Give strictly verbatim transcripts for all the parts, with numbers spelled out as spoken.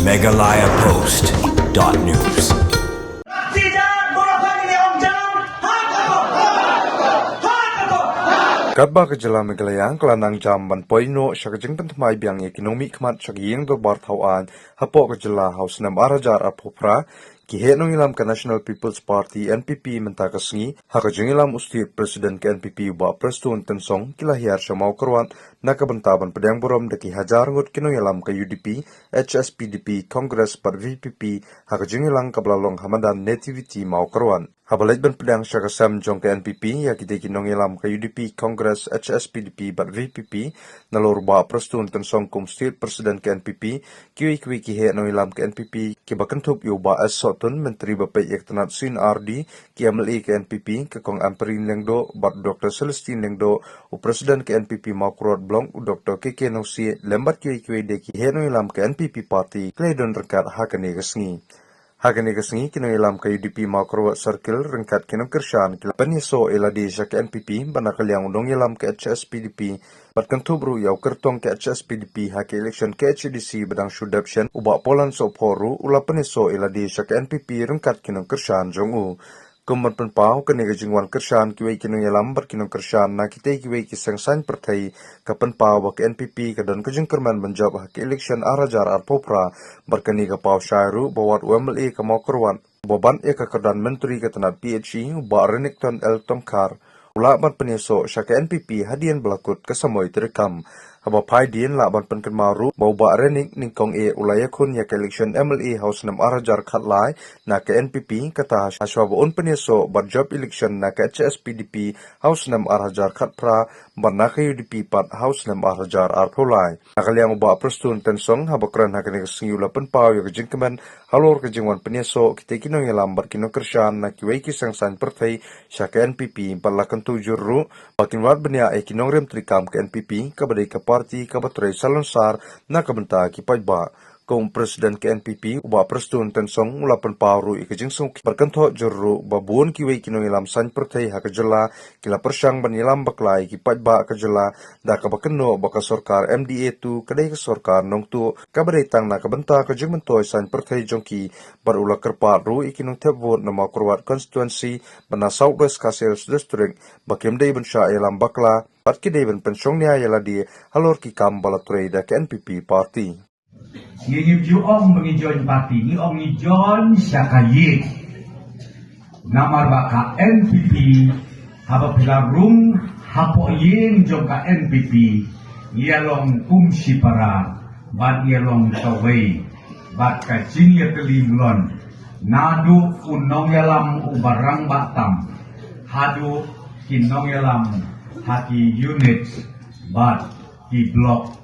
Meghalaya Post dot news. Katba ka jylla Meghalaya ka la nang jam ban poi noh sha ka jingpynthymmai biang ïa ki nongmihkhmat sha ka ïing dorbar thaw aiñ hapoh ka jylla ha u snem ar hajar arphew phra, ki heh nongïalam ka National People's Party, N P P, mynta ka sngi ha ka jingïalam u State President ka N P P, u Bah Prestone Tynsong, ki la hiar sha Mawkyrwat na ka bynta ban pdiang burom da ki hajar ngut ki nongïalam ka U D P, H S P D P, Congress bad V P P ha ka jingïalang kaba la long ha madan Nativity, Mawkyrwat. Haba leit ban pdiang sha ka sem jong ka N P P ïa kitei ki nongïalam ka U D P, Congress, H S P D P bad V P P, nalor u Bah Prestone Tynsong kum State President ka N P P, kiwei kiwei ki heh nongïalam ka N P P kiba kynthup ïa u Bah S Sohtun, Myntri ba peit ïa ka tnat C and R D, ki M L A ka N P P, ka Kong Ampareen Lyngdoh bad Doctor Celestine Lyngdoh, u President ka N P P Mawkyrwat Block, u Doctor K K Nongsiej, lem bad kiwei kiwei de ki heh nongïalam ka N P P Party ki la ïadon ryngkat ha kane ka sngi. Ha kane ka sngi ki nongïalam ka U D P Mawkyrwat Circle ryngkat ki nongkyrshan ki la pynïasoh ïa lade sha ka N P P, bad na ka liang u nongïalam ka H S P D P bad kynthup ruh ïa u kyrtong ka H S P D P ha ka election K H A D C ba dang shu dep shen, u Bah Paul Sohphoh ruh u la pynïasoh ïa lade sha ka N P P ryngkat ki nongkyrshan jong u. Kum ban pynpaw kane ka jingwan kyrshan kiwei ki nongïalam bad ki nongkyrshan na kitei kiwei ki seng saiñ pyrthei, ka pynpaw ba ka N P P ka don ka jingkyrmen ban jop ha ka election ar hajar arphew phra bad kane ka paw shai ruh ba wat u M L A ka Mawkyrwat ba bud ïa ka kyrdan myntri ka tnat P H E, u Bah Renikton L Tongkhar, u lah ban pynïasoh sha ka N P P hadien ba la kut ka samoi treikam. Haba phai dien lah ban pynkynmaw ruh ba u Bah Renik Nyngkong eh u la ïakhun ïa ka election M L A ha u snem ar hajar khatlai na ka N P P, kata hashwa ba un pynïasoh bad jop election na ka H S P D P ha u snem ar hajar khatphra bad na ka U D P pat ha u snem ar hajar arphew lai. Na ka liang u Bah Prestone Tynsong haba kren ha kane ka sngi u la pynpaw ïa ka jingkmen halor ka jingwan pynïasoh kitei ki nongïalam bad ki nongkyrshan na kiwei ki seng saiñ pyrthei sha ka N P P, bad la kyntu jur ruh ba kin wad bniah ïa ki nongrim treikam ka N P P, kaba dei ka party kaba trei salonsar na ka bynta ki paidbah. Kum u President ka N P P, u Bah Prestone Tynsong u la pynpaw ruh ïa ka jingsngewkhia bad kynthoh jur ruh ba bun kiwei ki nongïalam saiñ pyrthei ha ka jylla ki la pyrshang ban ïalam bakla ïa ki paidbah ka jylla da kaba kynnoh ba ka sorkar M D A two ka dei ka sorkar nongtuh kaba dei tang na ka bynta ka jingmyntoi saiñ pyrthei jong ki, bad u la kyrpad ruh ïa ki nongthep vote na Mawkyrwat constituency bad na South West Khasi Hills District ba kim dei ban shah ïalam bakla bad ki dei ban pynshongnia ïa lade halor ki kam ba la trei da ka N P P party. Ngi ngim ju ong ba ngi join party, ngi ong ngi join sha ka ïing. Namar ba ka N P P, haba phi la rung hapoh ïing jong ka N P P, ngi ïa long kum shipara bad ngi ïa long kawei bad ka jingïatylli mlien naduh u nongïalam uba rangbah tam haduh ki nongïalam ha ki unit bad ki block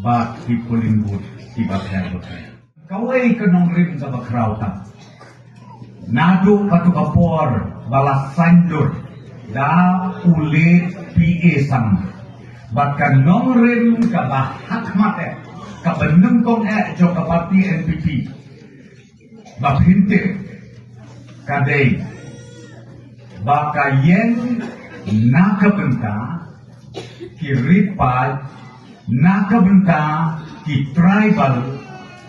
bad ki polling booth kiba pher bapher. Kawei ka nongrim kaba khraw tam naduh katto ka por ba la saiñdur da u late P A Sangma, bad ka nongrim kaba hakhmat eh, kaba nyngkong eh jong ka party N P P ba phin tip ka dei ba ka ïeng na ka bynta ki ri paid, na ka bynta ki tribal,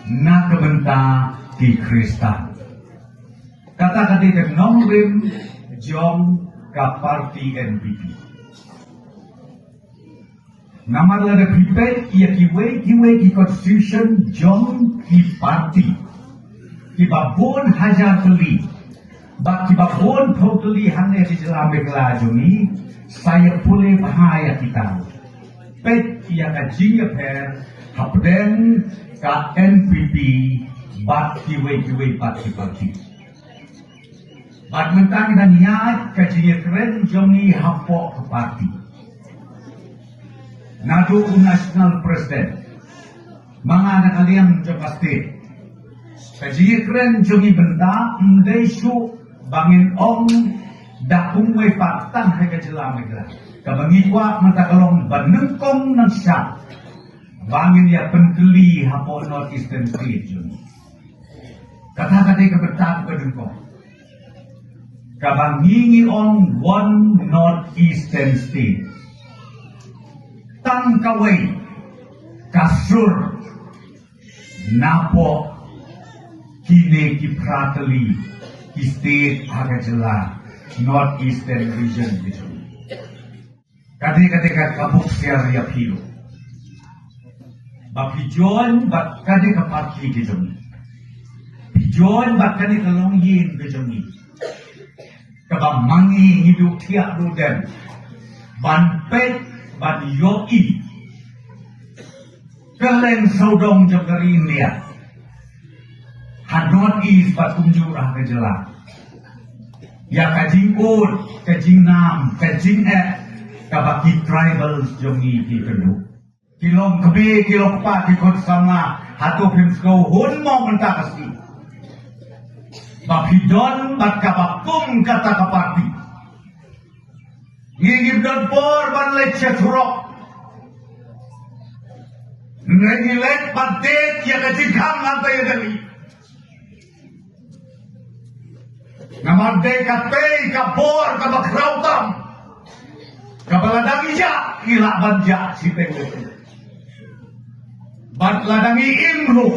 na ka bynta ki Khristan. Kata ka dei ka nongrim jong ka party N P P. Namar lada phi peit ïa kiwei kiwei ki constitution jong ki party kiba bun hajar tylli bad kiba bun phew tylli hangne ha jylla Meghalaya jong ngi, sa ïa pule bha ïa kita. Peit ïa ka jingïapher hapdeng ka N P P bad kiwei kiwei pat ki party. Bad mynta ngi dang ïaid ka jingïakren jong ngi hapoh ka party. Naduh u national president, ma nga na ka liang jong ka state, ka jingïakren jong ngi mynta ym dei shuh ba ngin ong da kumwei pat tang ha ka jylla Meghalaya. Kaba ngi kwah mynta ka long ba nyngkong nyngshah ba ngin ïa pyntylli hapoh North Eastern State jong ngi. Kata ka dei ka bynta kaba nyngkong kaba ngi ngi ong One North Eastern State. Tang kawei ka sur napoh Kine ki phra tylli ki state ha ka jylla North Eastern Region ki jong ngi. Kane kane ka ka buk siar ïa phi ruh. Ba phi join bad kane ka party ki jong ngi. Phi join bad kane ka longïing ki jong ngi. Kaba ma ngi ngi duh thiah duh dem ban peit ban ïohi kylleng sawdong jong ka ri India, ha North East bad kumjuh ha ka jylla, ïa ka jingud, ka jingnam, ka jingeh kaba ki tribals jong ngi ki kynduh. Ki long kmie, ki long kpa, ki khun samla, hato phim sngewhun mo mynta ka sngi ba phi don bad kaba kum kata ka party? Ngi ngim don por ban leit sha surok. Ngi leit ban tied ïa ka jingkhang hangta ïa ka ri. Namar dei katei ka bor kaba khraw tam, kaba lada ngi jah ngi lah ban jah shiteng shiteng. Bad lada ngi im ruh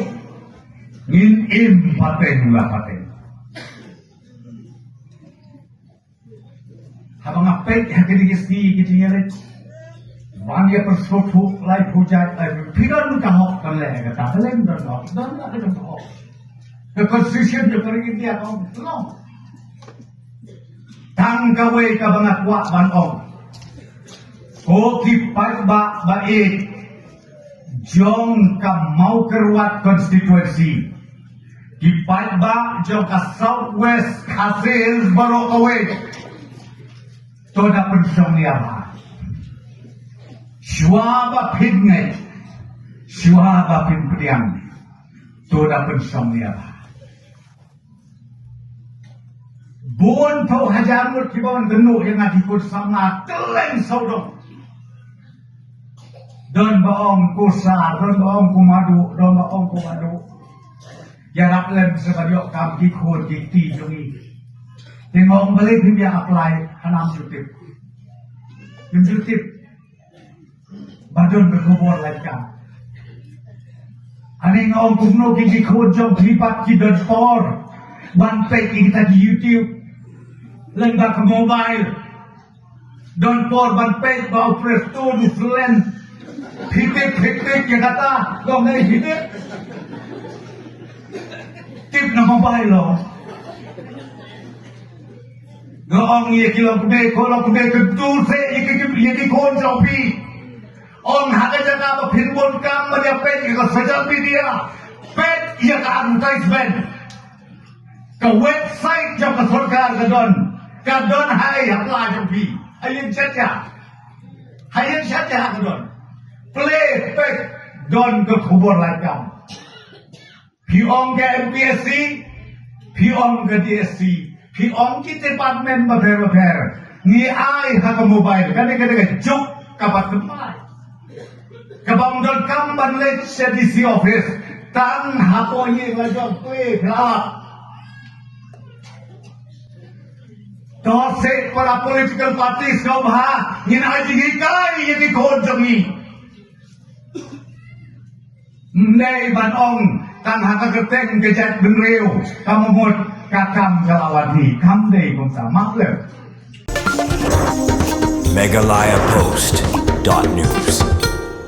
ngin im pateng la pateng. Haba nga peit ha kine ki sngi ki jingïaleit, ban ïa pyrshah thuh laiphew jait, laiphew, phi don ka hok ban leh kata, ka leh don ka hok, don la ka don ka hok. Ka constitution jong ka ri India ka ong long. Tang kawei kaba nga kwah ban ong, ko ki paidbah ba ïeit jong ka Mawkyrwat constituency, ki paidbah jong ka South West Khasi Hills baroh kawei, to da pynshong ïa bha. Shuwa ba phin ngeit, shuwa ba phin pdiang, to da pynshong ïa bha. Bun phew hajar ngut kiba wan kynnoh ïa nga ki khun samla kylleng sawdong. Don ba ong ko sir, don ba ong ko madu, don ba ong ko madu. Ïarap lem sa ban ïoh kam ki khun ki kti jong ngi. Te nga ong balei phim ïa apply, hangne ym ju tip. Ym ju tip ba don ka khubor laitkam. Ani nga ong kumno ki, ki khun jong phi pat ki don por ban peit ïa kita ki YouTube lem bad ka mobile. Don por ban peit ba u Prestone u slem phi tip, phi tip ïa kata. Long nei phi tip. Tip na mobile long. Nga ong ïa ki longkmie, ko longkmie, kyntu seh ïa ki, ïa ki khun jong phi. Ong ha ka jaka ba phin bun kam ban ïa peit ïa ka social media, peit ïa ka advertisement. Ka website jong ka sorkar ka don, ka don ha ïa pla jong phi. Ha ïing shet ïa, ha ïing shet ïa ka don. Play, peit, don ka khubor laitkam. Phi ong ka M P S C, phi ong ka D S C, phi ong ki department bapher bapher. Ngi ai ha ka mobile, kane kane ka juk kaba thymmai. Kaba ym donkam ban leit sha D C office, tang hapoh ïing la jong phi phi la. To seh para political parties ko bha, ngin ai jinghikai ïa ki khun jong ngi. Ym dei ban ong tang ha ka kyrteng ka jaitbynriew ka mut ka kam ka la wan hi, kam dei kumta, map lem. Meghalaya Post dot news.